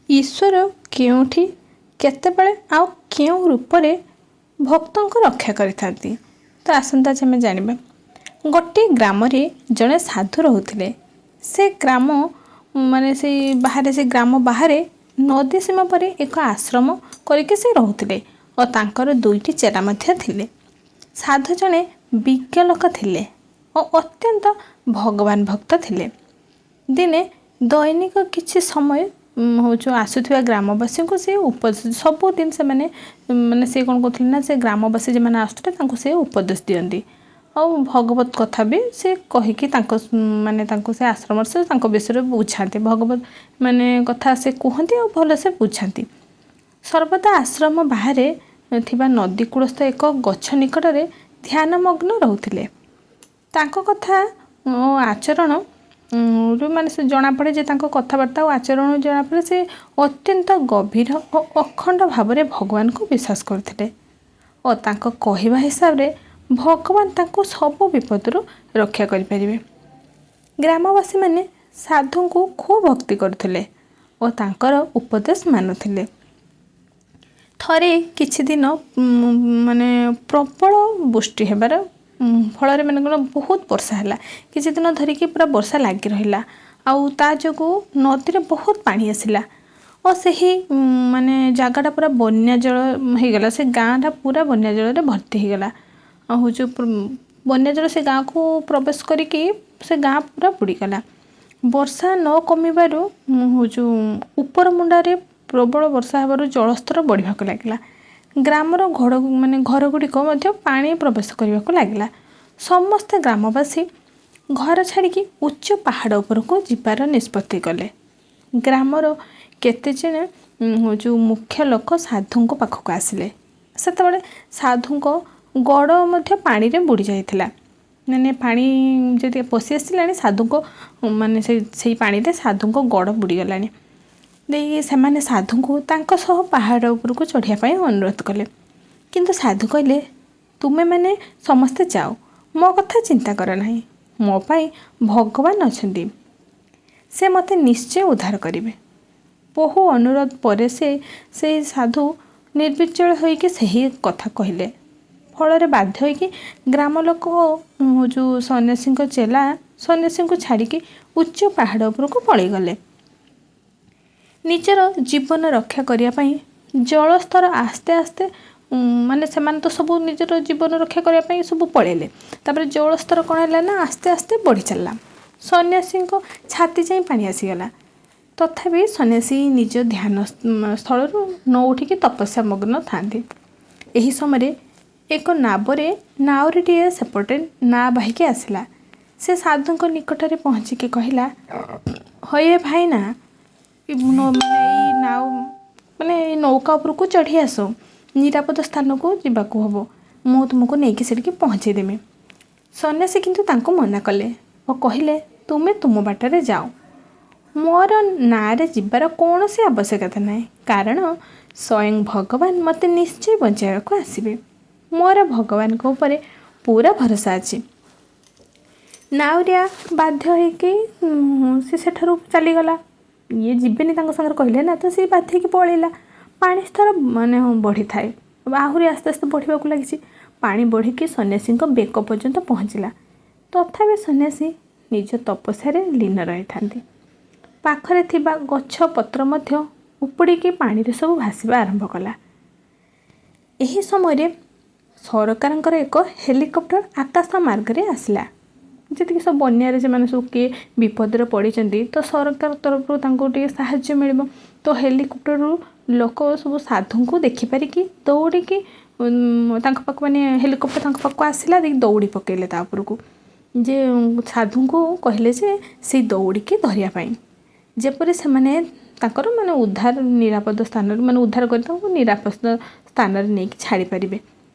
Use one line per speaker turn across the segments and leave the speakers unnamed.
ଈଶ୍ୱର କେଉଁଠି, କେତେବେଳେ ଆଉ କେଉଁ ରୂପରେ ଭକ୍ତଙ୍କୁ ରକ୍ଷା କରିଥାନ୍ତି? ତ ଆସନ୍ତୁ ଆଜି ଆମେ ଜାଣିବା। ଗୋଟିଏ ଗ୍ରାମରେ ଜଣେ ସାଧୁ ରହୁଥିଲେ। ସେ ଗ୍ରାମ ମାନେ ସେଇ ବାହାରେ, ସେ ଗ୍ରାମ ବାହାରେ ନଦୀ ସୀମା ପରେ ଏକ ଆଶ୍ରମ କରିକି ସେ ରହୁଥିଲେ ଓ ତାଙ୍କର ଦୁଇଟି ଚେଲା ମଧ୍ୟ ଥିଲେ। ସାଧୁ ଜଣେ ବିଜ୍ଞ ଲୋକ ଥିଲେ ଓ ଅତ୍ୟନ୍ତ ଭଗବାନ ଭକ୍ତ ଥିଲେ। ଦିନେ ଦୈନିକ କିଛି ସମୟ ହେଉଛି ଆସୁଥିବା ଗ୍ରାମବାସୀଙ୍କୁ ସେ ଉପଦେଶ, ସବୁଦିନ ସେମାନେ ମାନେ ସେ କ'ଣ କରୁଥିଲେ ନା, ସେ ଗ୍ରାମବାସୀ ଯେଉଁମାନେ ଆସୁଥିଲେ ତାଙ୍କୁ ସେ ଉପଦେଶ ଦିଅନ୍ତି ଆଉ ଭଗବତ କଥା ବି ସେ କହିକି ତାଙ୍କ ମାନେ ତାଙ୍କୁ ସେ ଆଶ୍ରମରେ ସେ ତାଙ୍କ ବିଷୟରେ ବୁଝାନ୍ତି। ଭଗବତ ମାନେ କଥା ସେ କୁହନ୍ତି ଆଉ ଭଲସେ ବୁଝାନ୍ତି। ସର୍ବଦା ଆଶ୍ରମ ବାହାରେ ଥିବା ନଦୀ କୂଳସ୍ଥ ଏକ ଗଛ ନିକଟରେ ଧ୍ୟାନମଗ୍ନ ରହୁଥିଲେ। ତାଙ୍କ କଥା ଓ ଆଚରଣ ରୁ ମାନେ ସେ ଜଣାପଡ଼େ ଯେ, ତାଙ୍କ କଥାବାର୍ତ୍ତା ଓ ଆଚରଣରୁ ଜଣାପଡ଼େ, ସେ ଅତ୍ୟନ୍ତ ଗଭୀର ଓ ଅଖଣ୍ଡ ଭାବରେ ଭଗବାନଙ୍କୁ ବିଶ୍ୱାସ କରୁଥିଲେ ଓ ତାଙ୍କ କହିବା ହିସାବରେ ଭଗବାନ ତାଙ୍କୁ ସବୁ ବିପଦରୁ ରକ୍ଷା କରିପାରିବେ। ଗ୍ରାମବାସୀମାନେ ସାଧୁଙ୍କୁ ଖୁବ୍ ଭକ୍ତି କରୁଥିଲେ ଓ ତାଙ୍କର ଉପଦେଶ ମାନୁଥିଲେ। ଥରେ କିଛି ଦିନ ମାନେ ପ୍ରବଳ ବୃଷ୍ଟି ହେବାର ଫଳରେ, ମାନେ କ'ଣ, ବହୁତ ବର୍ଷା ହେଲା। କିଛି ଦିନ ଧରିକି ପୁରା ବର୍ଷା ଲାଗି ରହିଲା ଆଉ ତା ଯୋଗୁଁ ନଦୀରେ ବହୁତ ପାଣି ଆସିଲା ଓ ସେହି ମାନେ ଜାଗାଟା ପୁରା ବନ୍ୟା ଜଳ ହେଇଗଲା। ସେ ଗାଁଟା ପୁରା ବନ୍ୟା ଜଳରେ ଭର୍ତ୍ତି ହେଇଗଲା। ଆଉ ହେଉଛି ବନ୍ୟା ଜଳ ସେ ଗାଁକୁ ପ୍ରବେଶ କରିକି ସେ ଗାଁ ପୁରା ବୁଡ଼ିଗଲା। ବର୍ଷା ନ କମିବାରୁ ହେଉଛି ଉପର ମୁଣ୍ଡାରେ ପ୍ରବଳ ବର୍ଷା ହେବାରୁ ଜଳସ୍ତର ବଢ଼ିବାକୁ ଲାଗିଲା। ଗ୍ରାମର ଘର ମାନେ ଘର ଗୁଡ଼ିକ ମଧ୍ୟ ପାଣି ପ୍ରବେଶ କରିବାକୁ ଲାଗିଲା। ସମସ୍ତେ ଗ୍ରାମବାସୀ ଘର ଛାଡ଼ିକି ଉଚ୍ଚ ପାହାଡ଼ ଉପରକୁ ଯିବାର ନିଷ୍ପତ୍ତି କଲେ। ଗ୍ରାମର କେତେ ଜଣ ଯେଉଁ ମୁଖ୍ୟ ଲୋକ ସାଧୁଙ୍କ ପାଖକୁ ଆସିଲେ। ସେତେବେଳେ ସାଧୁଙ୍କ ଗୋଡ଼ ମଧ୍ୟ ପାଣିରେ ବୁଡ଼ି ଯାଇଥିଲା। ମାନେ ପାଣି ଯଦି ପଶି ଆସିଲାଣି, ସାଧୁଙ୍କ ମାନେ ସେଇ ପାଣିରେ ସାଧୁଙ୍କ ଗୋଡ଼ ବୁଡ଼ିଗଲାଣି। ଦେଇ ସେମାନେ ସାଧୁଙ୍କୁ ତାଙ୍କ ସହ ପାହାଡ଼ ଉପରକୁ ଚଢ଼ିବା ପାଇଁ ଅନୁରୋଧ କଲେ। କିନ୍ତୁ ସାଧୁ କହିଲେ, ତୁମେମାନେ ସମସ୍ତେ ଯାଅ, ମୋ କଥା ଚିନ୍ତା କର ନାହିଁ। ମୋ ପାଇଁ ଭଗବାନ ଅଛନ୍ତି, ସେ ମୋତେ ନିଶ୍ଚୟ ଉଦ୍ଧାର କରିବେ। ବହୁ ଅନୁରୋଧ ପରେ ସେ ସେଇ ସାଧୁ ନିର୍ବିଚଳ ହୋଇକି ସେହି କଥା କହିଲେ। ଫଳରେ ବାଧ୍ୟ ହୋଇକି ଗ୍ରାମ ଲୋକ ଯେଉଁ ସନ୍ନ୍ୟାସୀଙ୍କ ଚେଲା ସନ୍ନ୍ୟାସୀଙ୍କୁ ଛାଡ଼ିକି ଉଚ୍ଚ ପାହାଡ଼ ଉପରକୁ ପଳେଇଗଲେ। ନିଜର ଜୀବନ ରକ୍ଷା କରିବା ପାଇଁ ଜଳସ୍ତର ଆସ୍ତେ ଆସ୍ତେ, ମାନେ ସେମାନେ ତ ସବୁ ନିଜର ଜୀବନ ରକ୍ଷା କରିବା ପାଇଁ ସବୁ ପଳେଇଲେ। ତାପରେ ଜଳସ୍ତର କ'ଣ ହେଲା ନା, ଆସ୍ତେ ଆସ୍ତେ ବଢ଼ି ଚାଲିଲା। ସନ୍ନ୍ୟାସୀଙ୍କ ଛାତି ଯାଏଁ ପାଣି ଆସିଗଲା। ତଥାପି ସନ୍ନ୍ୟାସୀ ନିଜ ଧ୍ୟାନ ସ୍ଥଳରୁ ନ ଉଠିକି ତପସ୍ୟା ମଗ୍ନ ଥାଆନ୍ତି। ଏହି ସମୟରେ ଏକ ନାବରେ ନାଉରୀଟିଏ ସେପଟେ ନାଆ ବାହିକି ଆସିଲା। ସେ ସାଧୁଙ୍କ ନିକଟରେ ପହଞ୍ଚିକି କହିଲା, ହଇଏ ଭାଇନା, ମାନେ ଏଇ ନାଉ ମାନେ ଏଇ ନୌକା ଉପରକୁ ଚଢ଼ି ଆସ, ନିରାପଦ ସ୍ଥାନକୁ ଯିବାକୁ ହେବ, ମୁଁ ତୁମକୁ ନେଇକି ସେଠିକି ପହଞ୍ଚେଇ ଦେବି। ସନ୍ନ୍ୟାସୀ କିନ୍ତୁ ତାଙ୍କୁ ମନା କଲେ ଓ କହିଲେ, ତୁମେ ତୁମ ବାଟରେ ଯାଅ, ମୋର ନାଁରେ ଯିବାର କୌଣସି ଆବଶ୍ୟକତା ନାହିଁ, କାରଣ ସ୍ୱୟଂ ଭଗବାନ ମୋତେ ନିଶ୍ଚୟ ବଞ୍ଚାଇବାକୁ ଆସିବେ। ମୋର ଭଗବାନଙ୍କ ଉପରେ ପୁରା ଭରସା ଅଛି। ନାଉରିଆ ବାଧ୍ୟ ହେଇକି ସେ ସେଠାରୁ ଚାଲିଗଲା। ଇଏ ଯିବେନି ତାଙ୍କ ସାଙ୍ଗରେ କହିଲେ ନା, ତ ସେ ବାଧ୍ୟ ହେଇକି ପଳେଇଲା। ପାଣି ସ୍ତର ମାନେ ବଢ଼ିଥାଏ, ଆହୁରି ଆସ୍ତେ ଆସ୍ତେ ବଢ଼ିବାକୁ ଲାଗିଛି। ପାଣି ବଢ଼ିକି ସନ୍ନ୍ୟାସୀଙ୍କ ବେକ ପର୍ଯ୍ୟନ୍ତ ପହଞ୍ଚିଲା। ତଥାପି ସନ୍ନ୍ୟାସୀ ନିଜ ତପସ୍ୟାରେ ଲୀନ ରହିଥାନ୍ତି। ପାଖରେ ଥିବା ଗଛ ପତ୍ର ମଧ୍ୟ ଉପୁଡ଼ିକି ପାଣିରେ ସବୁ ଭାସିବା ଆରମ୍ଭ କଲା। ଏହି ସମୟରେ ସରକାରଙ୍କର ଏକ ହେଲିକପ୍ଟର ଆକାଶ ମାର୍ଗରେ ଆସିଲା। ଯେତିକି ସବୁ ବନ୍ୟାରେ ସେମାନେ ସବୁ କିଏ ବିପଦରେ ପଡ଼ିଛନ୍ତି, ତ ସରକାର ତରଫରୁ ତାଙ୍କୁ ଟିକେ ସାହାଯ୍ୟ ମିଳିବ। ତ ହେଲିକପ୍ଟରରୁ ଲୋକ ସବୁ ସାଧୁଙ୍କୁ ଦେଖିପାରିକି ଦୌଡ଼ିକି ତାଙ୍କ ପାଖକୁ, ମାନେ ହେଲିକପ୍ଟର ତାଙ୍କ ପାଖକୁ ଆସିଲା, ଦେଇକି ଦୌଡ଼ି ପକାଇଲେ ତା ଉପରକୁ ଯେ ସାଧୁଙ୍କୁ କହିଲେ ଯେ ସେଇ ଦଉଡ଼ିକି ଧରିବା ପାଇଁ, ଯେପରି ସେମାନେ ତାଙ୍କର ମାନେ ଉଦ୍ଧାର ନିରାପଦ ସ୍ଥାନରେ, ମାନେ ଉଦ୍ଧାର କରି ତାଙ୍କୁ ନିରାପଦ ସ୍ଥାନରେ ନେଇକି ଛାଡ଼ିପାରିବେ।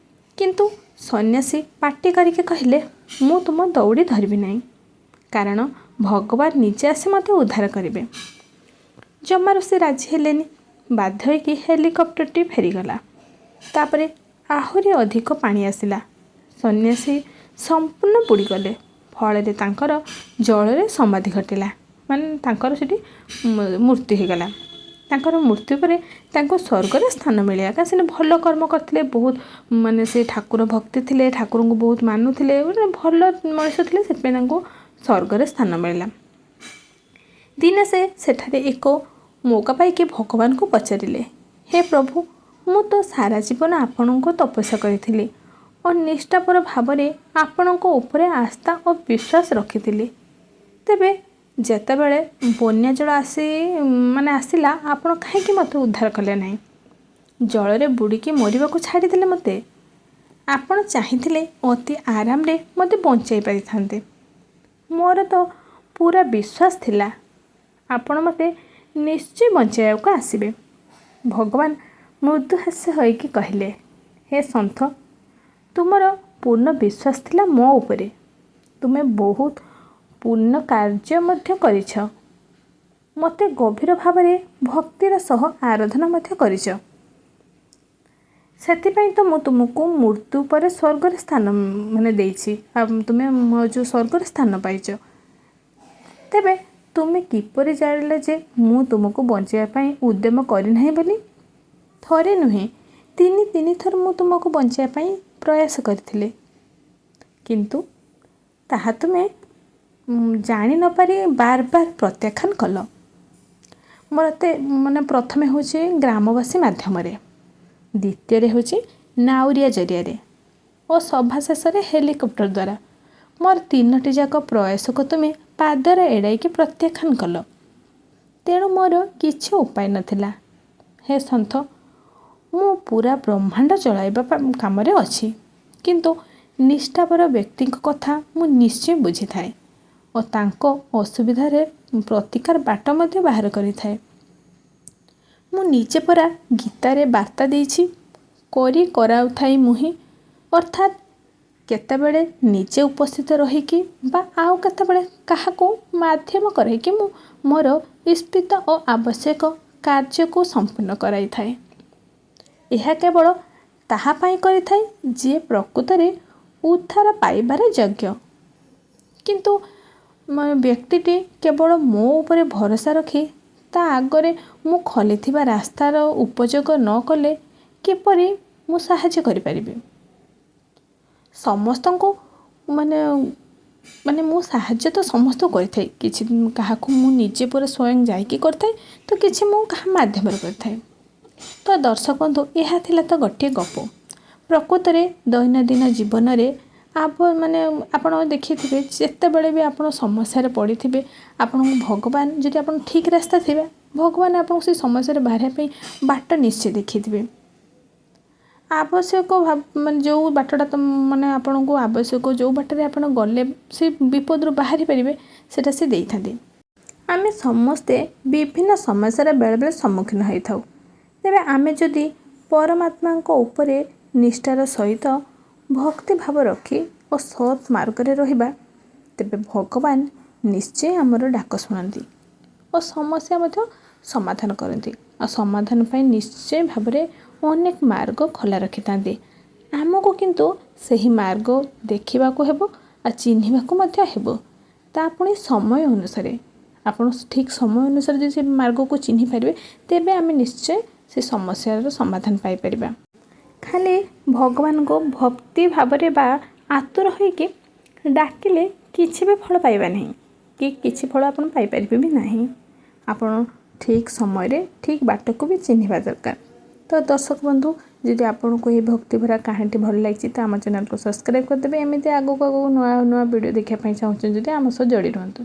କିନ୍ତୁ ସନ୍ନ୍ୟାସୀ ପାଟି କରିକି କହିଲେ, ମୁଁ ତୁମ ଦଉଡ଼ି ଧରିବି ନାହିଁ, କାରଣ ଭଗବାନ ନିଜେ ଆସି ମୋତେ ଉଦ୍ଧାର କରିବେ। ଜମାରୁ ସେ ରାଜି ହେଲେନି। ବାଧ୍ୟ ହୋଇକି ହେଲିକପ୍ଟରଟି ଫେରିଗଲା। ତାପରେ ଆହୁରି ଅଧିକ ପାଣି ଆସିଲା। ସନ୍ନ୍ୟାସୀ ସମ୍ପୂର୍ଣ୍ଣ ବୁଡ଼ିଗଲେ। ଫଳରେ ତାଙ୍କର ଜଳରେ ସମାଧି ଘଟିଲା, ମାନେ ତାଙ୍କର ସେଠି ମୃତ୍ୟୁ ହେଇଗଲା। ତାଙ୍କର ମୃତ୍ୟୁ ପରେ ତାଙ୍କୁ ସ୍ୱର୍ଗରେ ସ୍ଥାନ ମିଳିଲା, କାରଣ ସେ ଭଲ କର୍ମ କରିଥିଲେ ବହୁତ, ମାନେ ସେ ଠାକୁର ଭକ୍ତି ଥିଲେ, ଠାକୁରଙ୍କୁ ବହୁତ ମାନୁଥିଲେ, ଗୋଟେ ଭଲ ମଣିଷ ଥିଲେ, ସେଥିପାଇଁ ତାଙ୍କୁ ସ୍ୱର୍ଗରେ ସ୍ଥାନ ମିଳିଲା। ଦିନେ ସେ ସେଠାରେ ଏକ ମୌକା ପାଇକି ଭଗବାନଙ୍କୁ ପଚାରିଲେ, ହେ ପ୍ରଭୁ, ମୁଁ ତ ସାରା ଜୀବନ ଆପଣଙ୍କୁ ତପସ୍ୟା କରିଥିଲି ଓ ନିଷ୍ଠାପର ଭାବରେ ଆପଣଙ୍କ ଉପରେ ଆସ୍ଥା ଓ ବିଶ୍ୱାସ ରଖିଥିଲି। ତେବେ ଯେତେବେଳେ ବନ୍ୟା ଜଳ ଆସି ମାନେ ଆସିଲା, ଆପଣ କାହିଁକି ମୋତେ ଉଦ୍ଧାର କଲେ ନାହିଁ? ଜଳରେ ବୁଡ଼ିକି ମରିବାକୁ ଛାଡ଼ିଦେଲେ ମୋତେ। ଆପଣ ଚାହିଁଥିଲେ ଅତି ଆରାମରେ ମୋତେ ବଞ୍ଚାଇ ପାରିଥାନ୍ତେ। ମୋର ତ ପୁରା ବିଶ୍ୱାସ ଥିଲା ଆପଣ ମୋତେ ନିଶ୍ଚୟ ବଞ୍ଚାଇବାକୁ ଆସିବେ। ଭଗବାନ ମୃଦୁହାସ୍ୟ ହୋଇକି କହିଲେ, ହେ ସନ୍ଥ, ତୁମର ପୂର୍ଣ୍ଣ ବିଶ୍ୱାସ ଥିଲା ମୋ ଉପରେ। ତୁମେ ବହୁତ ପୂର୍ଣ୍ଣ କାର୍ଯ୍ୟ ମଧ୍ୟ କରିଛ। ମୋତେ ଗଭୀର ଭାବରେ ଭକ୍ତିର ସହ ଆରାଧନା ମଧ୍ୟ କରିଛ। ସେଥିପାଇଁ ତ ମୁଁ ତୁମକୁ ମୃତ୍ୟୁ ପରେ ସ୍ୱର୍ଗରେ ସ୍ଥାନ ମାନେ ଦେଇଛି, ଆଉ ତୁମେ ମୋ ଯେଉଁ ସ୍ୱର୍ଗରେ ସ୍ଥାନ ପାଇଛ। ତେବେ ତୁମେ କିପରି ଜାଣିଲ ଯେ ମୁଁ ତୁମକୁ ବଞ୍ଚାଇବା ପାଇଁ ଉଦ୍ୟମ କରିନାହିଁ ବୋଲି? ଥରେ ନୁହେଁ, ତିନି ତିନି ଥର ମୁଁ ତୁମକୁ ବଞ୍ଚାଇବା ପାଇଁ ପ୍ରୟାସ କରିଥିଲି, କିନ୍ତୁ ତାହା ତୁମେ ଜାଣି ନପାରି ବାର ବାର ପ୍ରତ୍ୟାଖ୍ୟାନ କଲ। ମୋତେ ମାନେ ପ୍ରଥମେ ହେଉଛି ଗ୍ରାମବାସୀ ମାଧ୍ୟମରେ, ଦ୍ୱିତୀୟରେ ହେଉଛି ନାଉରିଆ ଜରିଆରେ ଓ ସଭା ଶେଷରେ ହେଲିକପ୍ଟର ଦ୍ୱାରା। ମୋର ତିନୋଟି ଯାକ ପ୍ରୟାସକୁ ତୁମେ ପାଦରେ ଏଡ଼ାଇକି ପ୍ରତ୍ୟାଖ୍ୟାନ କଲ। ତେଣୁ ମୋର କିଛି ଉପାୟ ନଥିଲା। ହେ ସନ୍ଥ, ମୁଁ ପୁରା ବ୍ରହ୍ମାଣ୍ଡ ଚଳାଇବା କାମରେ ଅଛି, କିନ୍ତୁ ନିଷ୍ଠାପର ବ୍ୟକ୍ତିଙ୍କ କଥା ମୁଁ ନିଶ୍ଚୟ ବୁଝିଥାଏ ଓ ତାଙ୍କ ଅସୁବିଧାରେ ପ୍ରତିକାର ବାଟ ମଧ୍ୟ ବାହାର କରିଥାଏ। ମୁଁ ନିଜେ ପରା ଗୀତାରେ ବାର୍ତ୍ତା ଦେଇଛି, କରି କରାଉଥାଇ ମୁହିଁ। ଅର୍ଥାତ୍ କେତେବେଳେ ନିଜେ ଉପସ୍ଥିତ ରହିକି ବା ଆଉ କେତେବେଳେ କାହାକୁ ମାଧ୍ୟମ କରାଇକି ମୁଁ ମୋର ଇପ୍ସିତ ଓ ଆବଶ୍ୟକ କାର୍ଯ୍ୟକୁ ସମ୍ପୂର୍ଣ୍ଣ କରାଇଥାଏ। ଏହା କେବଳ ତାହା ପାଇଁ କରିଥାଏ ଯିଏ ପ୍ରକୃତରେ ଉଦ୍ଧାର ପାଇବାରେ ଯୋଗ୍ୟ। କିନ୍ତୁ ବ୍ୟକ୍ତିଟି କେବଳ ମୋ ଉପରେ ଭରସା ରଖି ତା ଆଗରେ ମୁଁ ଖୋଲିଥିବା ରାସ୍ତାର ଉପଯୋଗ ନ କଲେ କିପରି ମୁଁ ସାହାଯ୍ୟ କରିପାରିବି? ସମସ୍ତଙ୍କୁ ମାନେ ମାନେ ମୁଁ ସାହାଯ୍ୟ ତ ସମସ୍ତଙ୍କୁ କରିଥାଏ। କିଛି କାହାକୁ ମୁଁ ନିଜେ ପୁରା ସ୍ୱୟଂ ଯାଇକି କରିଥାଏ ତ କିଛି ମୁଁ କାହା ମାଧ୍ୟମରେ କରିଥାଏ। ତ ଦର୍ଶକ ବନ୍ଧୁ, ଏହା ଥିଲା ତ ଗୋଟିଏ ଗପ। ପ୍ରକୃତରେ ଦୈନନ୍ଦିନ ଜୀବନରେ ମାନେ ଆପଣ ଦେଖିଥିବେ, ଯେତେବେଳେ ବି ଆପଣ ସମସ୍ୟାରେ ପଡ଼ିଥିବେ, ଆପଣଙ୍କୁ ଭଗବାନ, ଯଦି ଆପଣ ଠିକ୍ ରାସ୍ତା ଥିବେ, ଭଗବାନ ଆପଣଙ୍କୁ ସେ ସମସ୍ୟାରେ ବାହାରିବା ପାଇଁ ବାଟ ନିଶ୍ଚୟ ଦେଖେଇଥିବେ। ଆବଶ୍ୟକ ମାନେ ଯେଉଁ ବାଟଟା ତ ମାନେ ଆପଣଙ୍କୁ ଆବଶ୍ୟକ, ଯେଉଁ ବାଟରେ ଆପଣ ଗଲେ ସେ ବିପଦରୁ ବାହାରି ପାରିବେ, ସେଇଟା ସେ ଦେଇଥାନ୍ତି। ଆମେ ସମସ୍ତେ ବିଭିନ୍ନ ସମସ୍ୟାର ବେଳେବେଳେ ସମ୍ମୁଖୀନ ହୋଇଥାଉ। ତେବେ ଆମେ ଯଦି ପରମାତ୍ମାଙ୍କ ଉପରେ ନିଷ୍ଠାର ସହିତ ଭକ୍ତି ଭାବ ରଖି ଓ ସତ୍ ମାର୍ଗରେ ରହିବା, ତେବେ ଭଗବାନ ନିଶ୍ଚୟ ଆମର ଡାକ ଶୁଣନ୍ତି ଓ ସମସ୍ୟା ମଧ୍ୟ ସମାଧାନ କରନ୍ତି, ଆଉ ସମାଧାନ ପାଇଁ ନିଶ୍ଚୟ ଭାବରେ ଅନେକ ମାର୍ଗ ଖୋଲା ରଖିଥାନ୍ତି। ଆମକୁ କିନ୍ତୁ ସେହି ମାର୍ଗ ଦେଖିବାକୁ ହେବ ଆଉ ଚିହ୍ନିବାକୁ ମଧ୍ୟ ହେବ, ତା ପୁଣି ସମୟ ଅନୁସାରେ। ଆପଣ ଠିକ୍ ସମୟ ଅନୁସାରେ ଯଦି ସେ ମାର୍ଗକୁ ଚିହ୍ନି ପାରିବେ, ତେବେ ଆମେ ନିଶ୍ଚୟ ସେ ସମସ୍ୟାର ସମାଧାନ ପାଇପାରିବା। ଖାଲି ଭଗବାନଙ୍କୁ ଭକ୍ତି ଭାବରେ ବା ଆତୁର ହୋଇକି ଡାକିଲେ କିଛି ବି ଫଳ ପାଇବା ନାହିଁ କି କିଛି ଫଳ ଆପଣ ପାଇପାରିବେ ବି ନାହିଁ। ଆପଣ ଠିକ୍ ସମୟରେ ଠିକ୍ ବାଟକୁ ବି ଚିହ୍ନିବା ଦରକାର। ତ ଦର୍ଶକ ବନ୍ଧୁ, ଯଦି ଆପଣଙ୍କୁ ଏହି ଭକ୍ତିଭରା କାହାଣୀଟି ଭଲ ଲାଗିଛି, ତ ଆମ ଚ୍ୟାନେଲକୁ ସବସ୍କ୍ରାଇବ୍ କରିଦେବେ। ଏମିତି ଆଗକୁ ଆଗକୁ ନୂଆ ନୂଆ ଭିଡ଼ିଓ ଦେଖିବା ପାଇଁ ଚାହୁଁଛନ୍ତି ଯଦି, ଆମ ସହ ଯୋଡ଼ି ରୁହନ୍ତୁ।